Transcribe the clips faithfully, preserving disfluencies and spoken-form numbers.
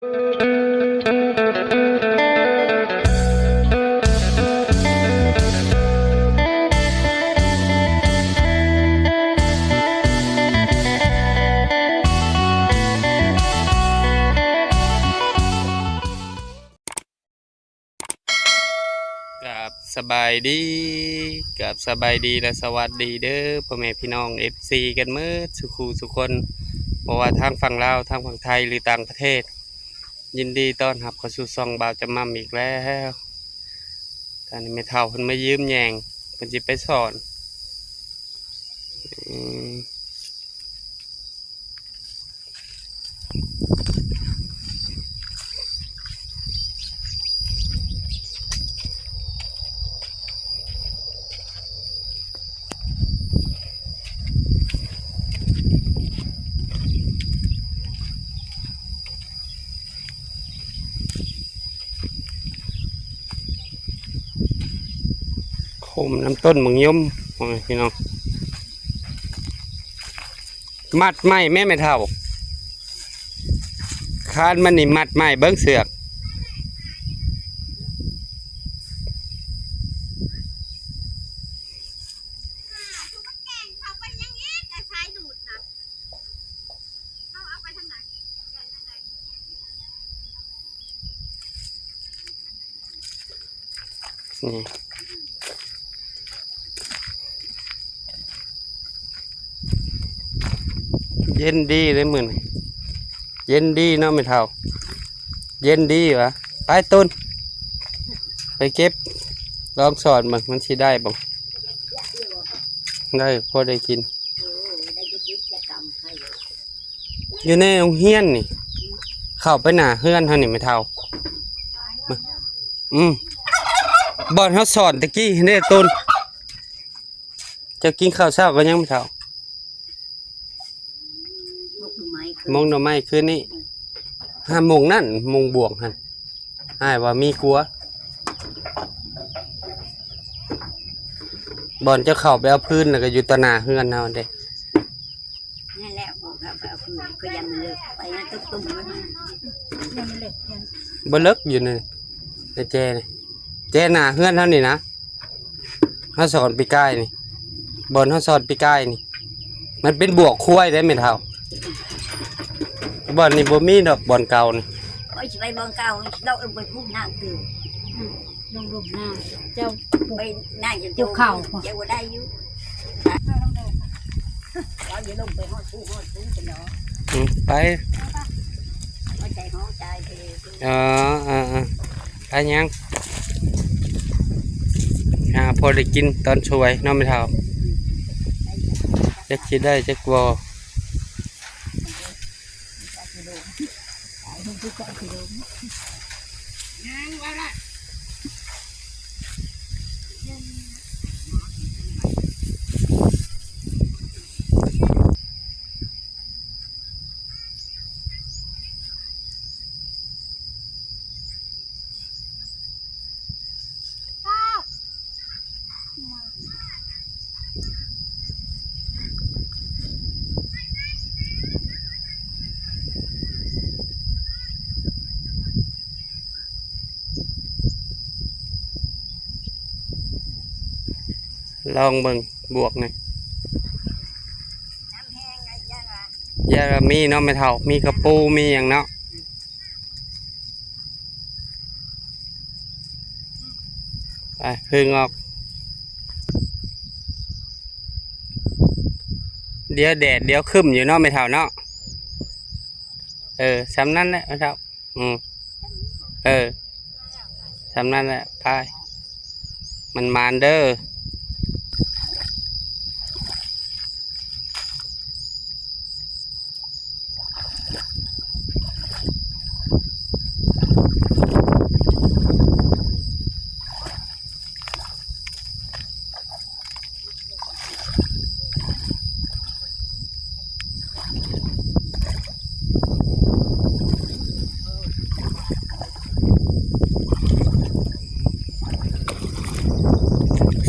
ครับ สบายดี ครับ สบายดีและสวัสดีเด้อ พ่อแม่พี่น้อง เอฟซี กันหมดสุขูสุคน บ่ว่าทางฝั่งลาว ทางฝั่งไทย หรือต่างประเทศ ยินดีต้อนรับเข้าสู่ช่องบ่าวจำม่ำอีกแล้ว ตอนนี้แม่เฒ่าเพิ่นมายืมแยง เพิ่นสิไปสอน อืม โคมน้ำต้นบักยม พ่อแม่พี่น้อง มัดไม้แม่ แม่เฒ่า คานมันนี่มัดไม้ เบิ่งเสือก นี่ เย็นดีเลยมื้อนี้ เย็นดีเนาะแม่เฒ่า เย็นดีหวา ไปตูน ไปเก็บ ลองสอนเบิ่ง มันสิได้บ่ ได้ พอได้กิน อยู่ในโรงเรียนนี่ เข้าไปหน้าเฮือนเฮานี่แม่เฒ่า อืม บ่อนเฮาสอนตะกี้เด้ตูน เจ้ากินข้าวเช้ากันยังแม่เฒ่า มกหน่อไม้คืน มกหน่อไม้คืนนี้ ห้าโมงนั่น โมงบวกหั่น อ้ายว่ามีกลัว บ่อนเจ้าเข้าไปเอาพื้นแล้วก็อยู่ต่อหน้าเฮือนเฮาเด้ นั่นแหละ บอกเขาไปเอาคืน ก็ยังมันเลิกไปนะ ตุ๊บๆ ไว้มัน ยังมันเลิกยัง บ่เลิกอยู่นี่ แต่แจนี่ แจหน้าเฮือนเฮานี่นะ เฮาสอนปีกายนี่ บ่อนเฮาสอนปีกายนี่ มันเป็นบวกควายได้แม่เฒ่า บ่อนนี่บ่มีดอก บ่อนเก่านี่ โอ้ย สิไปบ่อนเก่า สิโดดลงไปพุ้นน้ำตื้น อืม ลงลงน้ำ เจ้า ไปนั่งอยู่ เกี่ยวข้าว เจ้าบ่ได้อยู่ เราอย่าลงไปฮอดผู้ฮอดผู้กันเนาะ อืม ไป เอาใจห้องใจเธอ อ๋อ อ่า อ่า ไปยัง อ่า พอได้กินตอนช่วยเนาะแม่เฒ่า จักสิได้จักบ่ ลองเบิ่ง บวกนี่ น้ำแห้งอะ ย่าละ ย่าละมีเนาะแม่เฒ่า มีกระปู มีหยังเนาะ ไป ผึ่งออก เดี๋ยวแดด เดี๋ยวครึ้มอยู่เนาะแม่เฒ่าเนาะ เออ ส่ำนั้นแหละแม่เฒ่า อืม เออ ส่ำนั้นแหละ ไป มันหมานเด้อ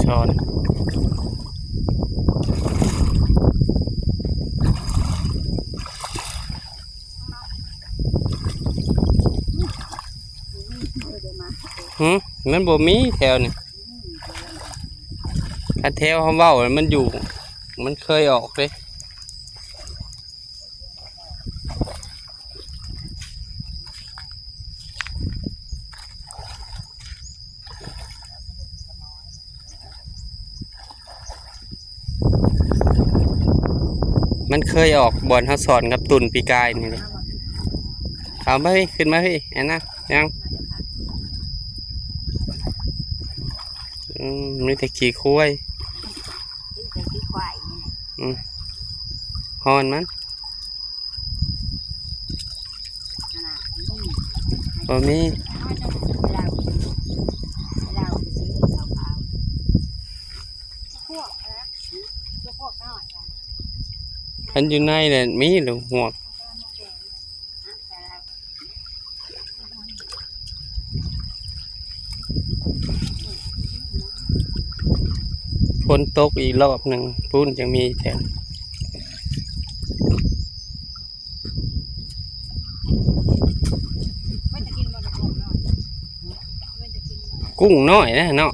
สอ หึ มันบ่มีแถวนี่ ถ้าแถวเฮาเว้ามันอยู่ มันเคยออกเด้ มันเคยออกบ่อนเฮาสอนกับตุ่นปีกายนี่เด้ เอามาพี่ ขึ้นมาพี่ แอนนา ยัง อืม มีแต่ขี้ควาย มีแต่ขี้ควายนี่แหละ อืม ฮอนมัน ขนาดนี้ บ่มี เอาจะเหล้า เหล้า เหล้าขาว พวกนะ พวกน้อยอะ คันอยู่ในเนี่ยมีหรือหวก ฝนตกอีกรอบหนึ่ง ปูนยังมีแถม กุ้งน้อยนะเนาะ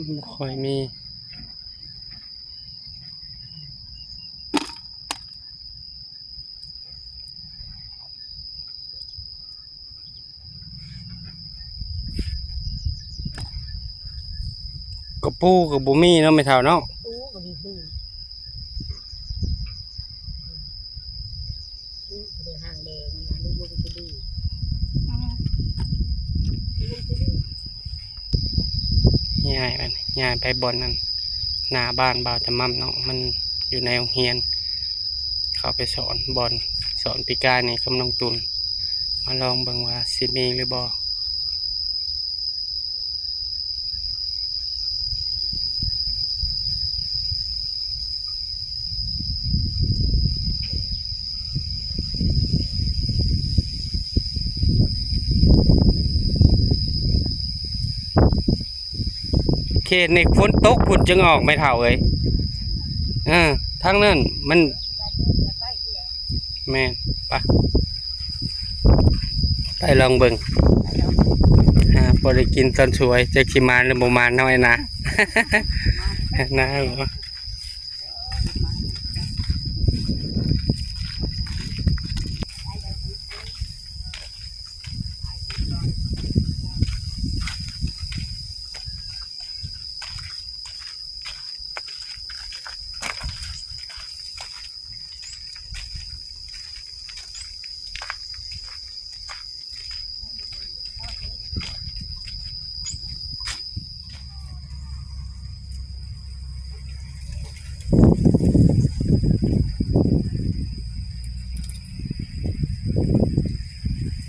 บ่ค่อยมี กะปูก็บ่มีเนาะ แม่เฒ่าเนาะ ปูก็มีคือ ปูก็ได้หางแดงนะ ลูกมันก็ดี อืม ลูกมันก็ดี ย้ายไป ย้ายไปบ่อนนั่น หน้าบ้านบ่าวจำม่ำเนาะ มันอยู่ในโรงเรียน เข้าไปสอนบ่อน สอนปีกายนี่กับน้องตุ่น มาลองเบิ่งว่าสิมีหรือบ่ เขตนี่ฝนตกพุ้นจึงออก แม่เฒ่าเอ้ย เออ ทางนั้นมัน แม่น ไป ไปลองเบิ่ง อ่า พอได้กินตอนสวย จักสิหมานหรือบ่หมานเนาะ ไอ้นะ นะ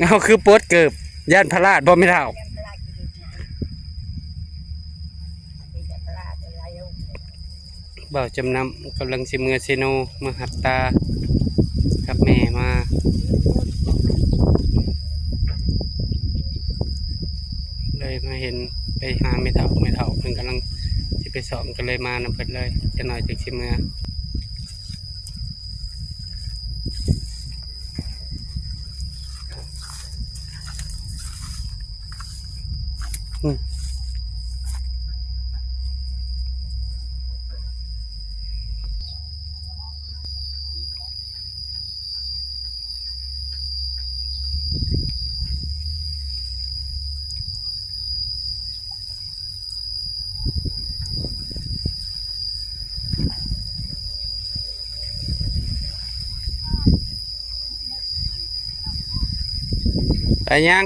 เอา คือปลดเกิบ ย่านพลาดบ่ แม่เฒ่า บ่าวจำนำกำลังสิเมือเซโน มาหับตากับแม่มา เลยมาเห็น ไปหาแม่เฒ่า แม่เฒ่าเพิ่นกำลังสิไปสอบ ก็เลยมานำเพิ่นเลย จักหน่อยจักสิเมือ อืม ไปยัง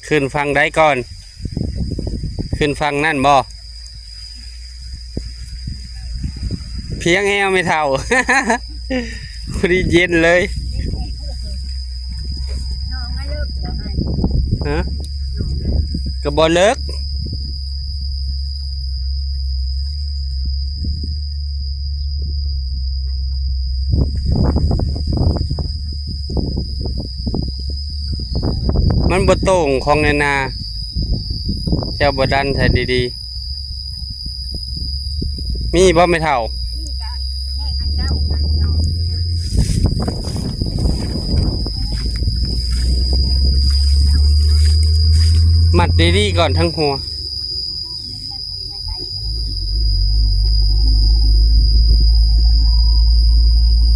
ขึ้นฝั่งใดก่อน ขึ้นฝั่งนั่นบ่ เพียงแอวแม่เฒ่า พอดีเย็นเลย ฮะ ก็บ่เลิก มันบ่โต่งของในนา เจ้าบ่ดันใส่ดีๆ มีบ่แม่เฒ่า มัดดีๆก่อนทั้งหัว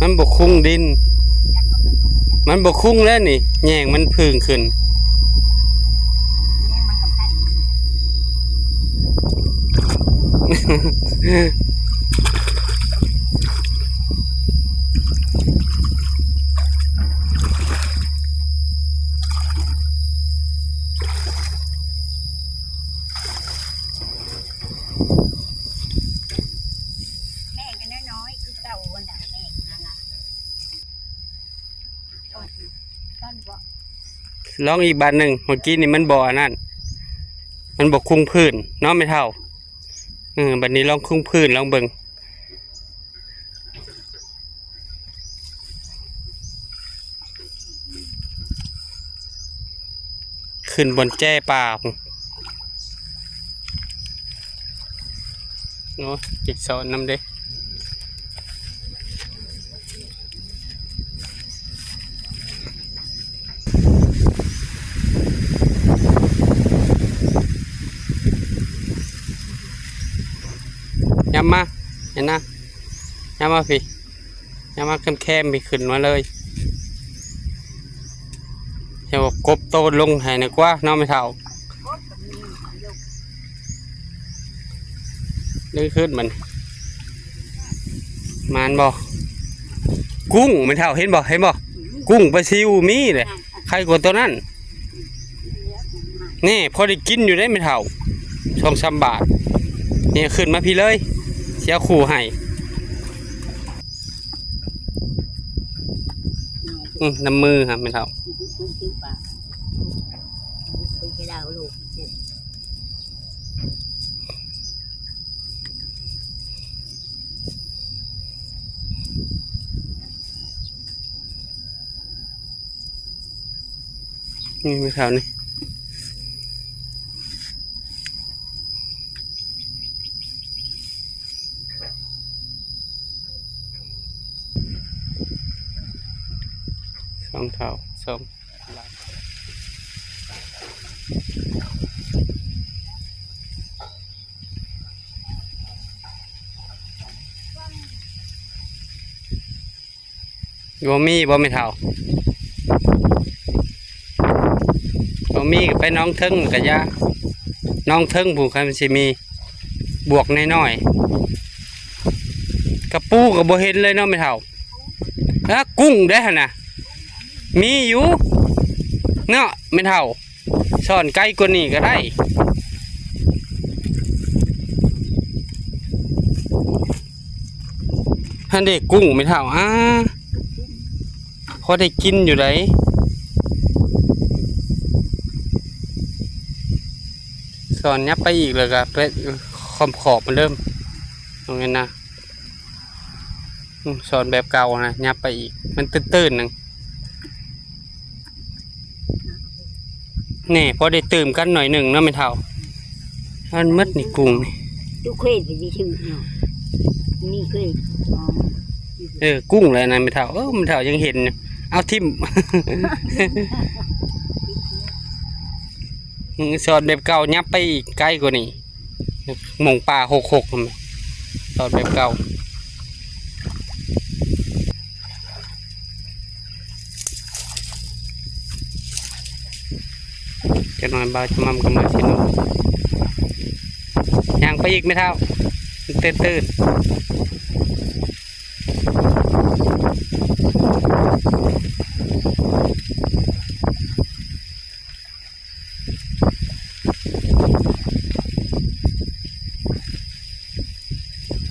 มันบ่คุงดิน มันบ่คุงแล้วนี่ แยงมันพึ่งขึ้น แม่ก็น้อยๆคือเก่าหั่นน่ะ แม่นั่นน่ะ ต้น ต้นบ่ ลองอีกบาดหนึ่ง เมื่อกี้นี่มันบ่อันนั้น มันบ่คุงพื้นเนาะแม่เฒ่า เออ บัดนี้ลองคุงพื้นลองเบิ่ง ขึ้นบนแจ้ป่าพุ้น โอ้ จิกซอนนำเด้ ยับมา เห็นนะ ยับมาพี้ ยับมาแคมๆพี้ ขึ้นมาเลย เดี๋ยวกบโตลงให้นะกว่าเนาะแม่เฒ่า ดึงขึ้นมัน หมานบ่ กุ้งแม่เฒ่า เห็นบ่ เห็นบ่ กุ้งปลาซิวมีเลย ใครกว่าตัวนั้น นี่พอได้กินอยู่ได้แม่เฒ่า สองสามบาท นี่ขึ้นมาพี้เลย เสียคู่ให้ อืม น้ำมือครับแม่เฒ่า นี่แม่เฒ่านี่ สองเฒ่า สอง บ่มีบ่แม่เฒ่า บ่มีก็ไปหนองเทิงก็อย่า หนองเทิงพุ้นคันมันสิมี บวกน้อยๆ กะปูก็บ่เห็นเลยเนาะแม่เฒ่า แล้วกุ้งเด้หั่นน่ะ มีอยู่ เนาะแม่เฒ่า ซ่อนไกลกว่านี้ก็ได้ หั่นเด้ กุ้งแม่เฒ่า อ้า พอได้กินอยู่ได๋ ซ่อนยับไปอีกแล้วก็ไปขอบขอบมันเริ่ม ตรงนี้นะ อืม ซ่อนแบบเก่านะ ยับไปอีก มันตื้นๆหนึ่ง นี่พอได้ตื่มกันหน่อยหนึ่งเนาะแม่เฒ่า มันหมดนี่กุ้งนี่ ลูกเคยไปซื้อเนาะ นี่เคย อ๋อ เออ กุ้งแหละนะแม่เฒ่า เออ แม่เฒ่ายังเห็นอยู่ เอาถิ่ม อืม ซ่อนแบบเก่า ยับไปอีกไกลกว่านี้ หม่องป่าหกหกหั่น ซ่อนแบบเก่า จักหน่อยบ่าวจะม่ำก็มาสิเนาะ ย่างไปอีกแม่เฒ่า ตื่นๆ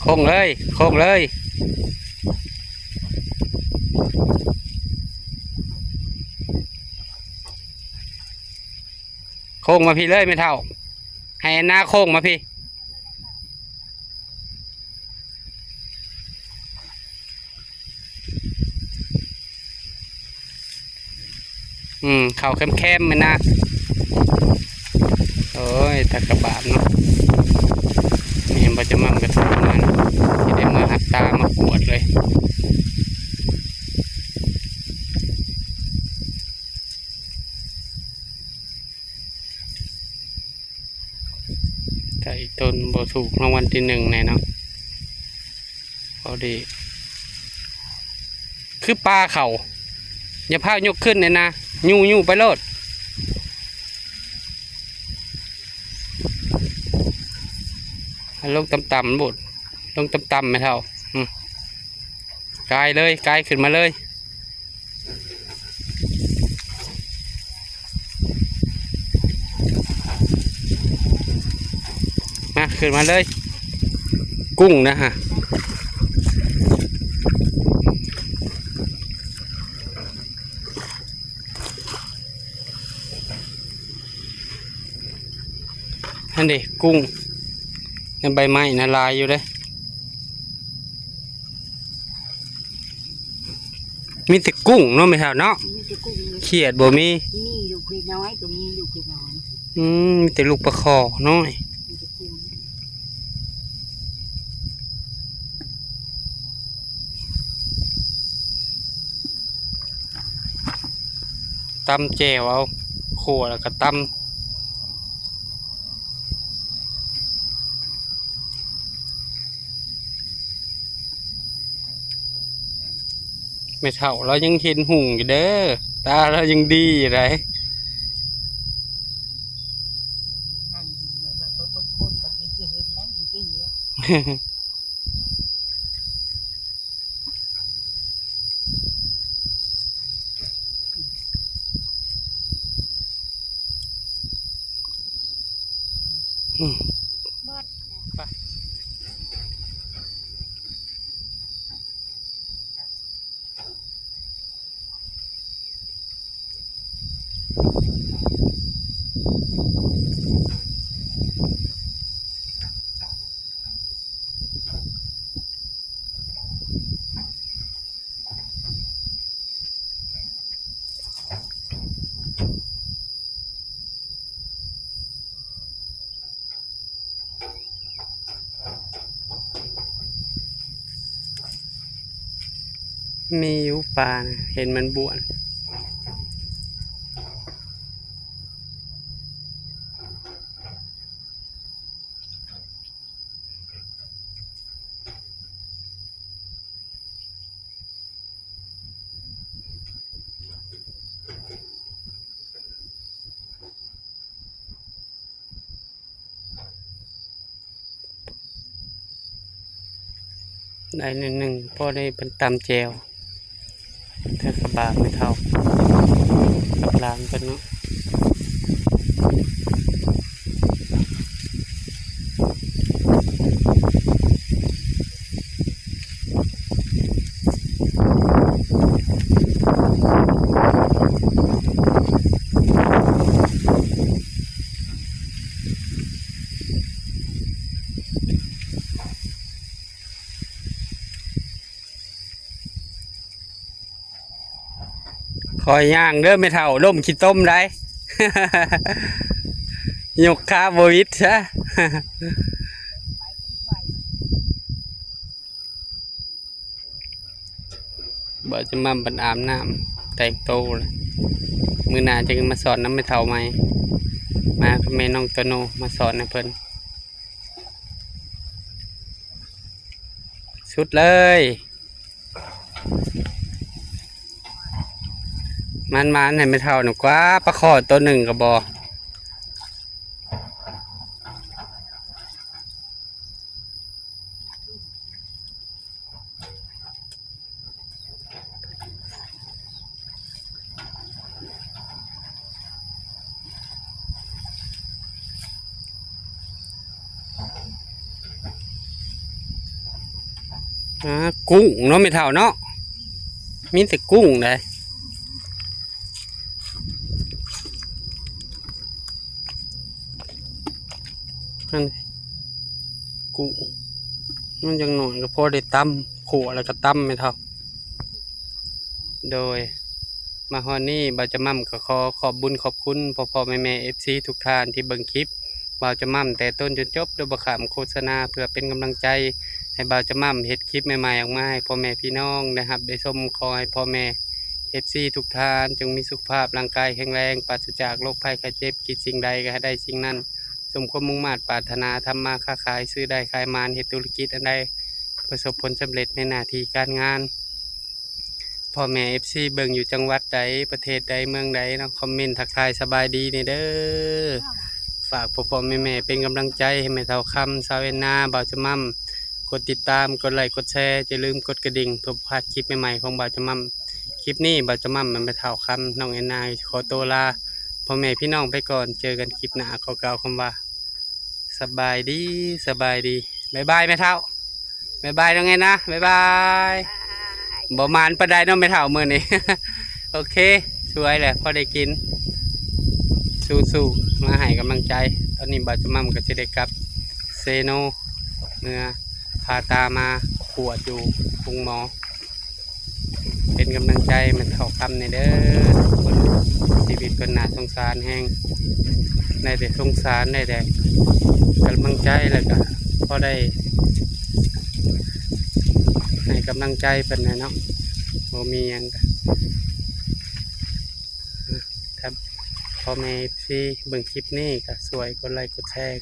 โค้งเลย โค้งเลย ค้งมาพี้เลยแม่เฒ่า ให้แอนนาโค้งมาพี้ อืม เข้าแคมๆ แม่นนะ โอ้ย ตากะบาปเนาะ นี่บ่าวจำม่ำก็ตามมาเนาะ สิได้เมือหักตามากวดเลย ถ้าอีกตนบ่ถูกรางวัลที่หนึ่งแน่เนาะ พอดี คือปลาเขา อย่าพาวยกขึ้นเลยนะ ยูยูไปโลด ลงต่ำๆ บุด ลงต่ำๆ แม่เฒ่า อืม กายเลย กายขึ้นมาเลย มา ขึ้นมาเลย กุ้งนะฮะ นั่นดิ กุ้ง ในใบไม้นะ หลายอยู่เด้ มีแต่กุ้งเนาะแม่เฒ่าเนาะ มีแต่กุ้ง เขียดบ่มี มีอยู่เขียดน้อยก็มีอยู่เขียดน้อย อืม มีแต่ลูกปลาข่อน้อย มีแต่กุ้ง ตำแจ่วเอา ขั่วแล้วก็ตำ แม่เฒ่าลาวยังเห็นหุงอยู่เด้อ ตาลาวยังดีอยู่ได๋ อืม ไป มีอยู่ปลาน่ะ เห็นมันบ้วน ได้หน่อยหนึ่ง พอได้เป็นตำแจ่ว ถ้ากะบาปแม่เฒ่า กับหลานเพิ่นเนาะ คอยย่างเด้อแม่เฒ่า ล้มขี้ต้มได้ ยกขาบ่หวิดซะ บ่าวจำม่ำเพิ่นอาบน้ำแต่งโตเลย มื้อหน้าจั่งมาสอนนำแม่เฒ่าใหม่ มากับแม่น้องโตโน่ มาสอนให้เพิ่น สุดเลย มันๆ ให้แม่เฒ่าหน่อยกว่า ปลาข่อตัวหนึ่งก็บ่ อ่า กุ้งเนาะแม่เฒ่าเนาะ มีแต่กุ้งเลย นั่น กุ้ง มันยังหน่อยก็พอได้ตำ ขั่วแล้วก็ตำ แม่เฒ่า โดย มาฮอดนี้บ่าวจะม่ำก็ขอขอบบุญขอบคุณพ่อๆแม่ๆ เอฟซี ทุกท่านที่เบิ่งคลิปบ่าวจะม่ำแต่ต้นจนจบ โดยบ่ข้ามโฆษณา เพื่อเป็นกำลังใจให้บ่าวจะม่ำเฮ็ดคลิปใหม่ๆออกมาให้พ่อแม่พี่น้องได้รับได้ชม ขอให้พ่อแม่ เอฟซี ทุกท่านจงมีสุขภาพร่างกายแข็งแรง ปราศจากโรคภัยไข้เจ็บ คิดสิ่งใดก็ให้ได้สิ่งนั้น สมความมุ่งมาดปรารถนา ทำมาค้าขาย ซื้อได้ขายหมาน เฮ็ดธุรกิจอันใด ประสบผลสำเร็จในหน้าที่การงาน พ่อแม่ เอฟซี เบิ่งอยู่จังหวัดใด ประเทศใด เมืองใดเนาะ คอมเมนต์ทักทายสบายดีแหน่เด้อ ฝากพ่อๆแม่ๆเป็นกำลังใจให้แม่เฒ่าคำ สาวแอนนา บ่าวจะม่ำ กดติดตาม กดไลค์ กดแชร์ อย่าลืมกดกระดิ่ง เพื่อบ่พลาดคลิปใหม่ๆของบ่าวจะม่ำ คลิปนี้บ่าวจะม่ำ แม่เฒ่าคำ น้องแอนนา ขอตัวลาพ่อแม่พี่น้องไปก่อน เจอกันคลิปหน้า ขอกล่าวคำว่า สบายดี สบายดี บ๊ายบายแม่เฒ่า บ๊ายบายน้องแอนนา บ๊ายบาย บ่หมานปานใดเนาะแม่เฒ่ามื้อนี้ โอเค สวยแหละ พอได้กิน สู้ๆ มาให้กำลังใจ ตอนนี้บ่าวจะม่ำก็สิได้กลับเซโน เมือพาตามาขวดอยู่โฮงหมอ เป็นกำลังใจแม่เฒ่าคำแหน่เด้อ ชีวิตเพิ่นน่าสงสารแฮง ได้แต่สงสาร ได้แต่กำลังใจ แล้วก็พอได้ให้กำลังใจเพิ่นแหน่เนาะ บ่มีหยังก็ ครับ พ่อแม่ที่เบิ่งคลิปนี้ก็ช่วยกดไลค์ กดแชร์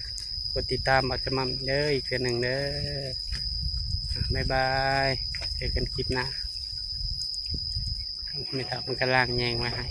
กดติดตามบ่าวจะม่ำเด้อ อีกเทื่อหนึ่งเด้อ บ๊ายบาย เจอกันคลิปหน้า แม่เฒ่าเพิ่นกำลังแยงไว้ให้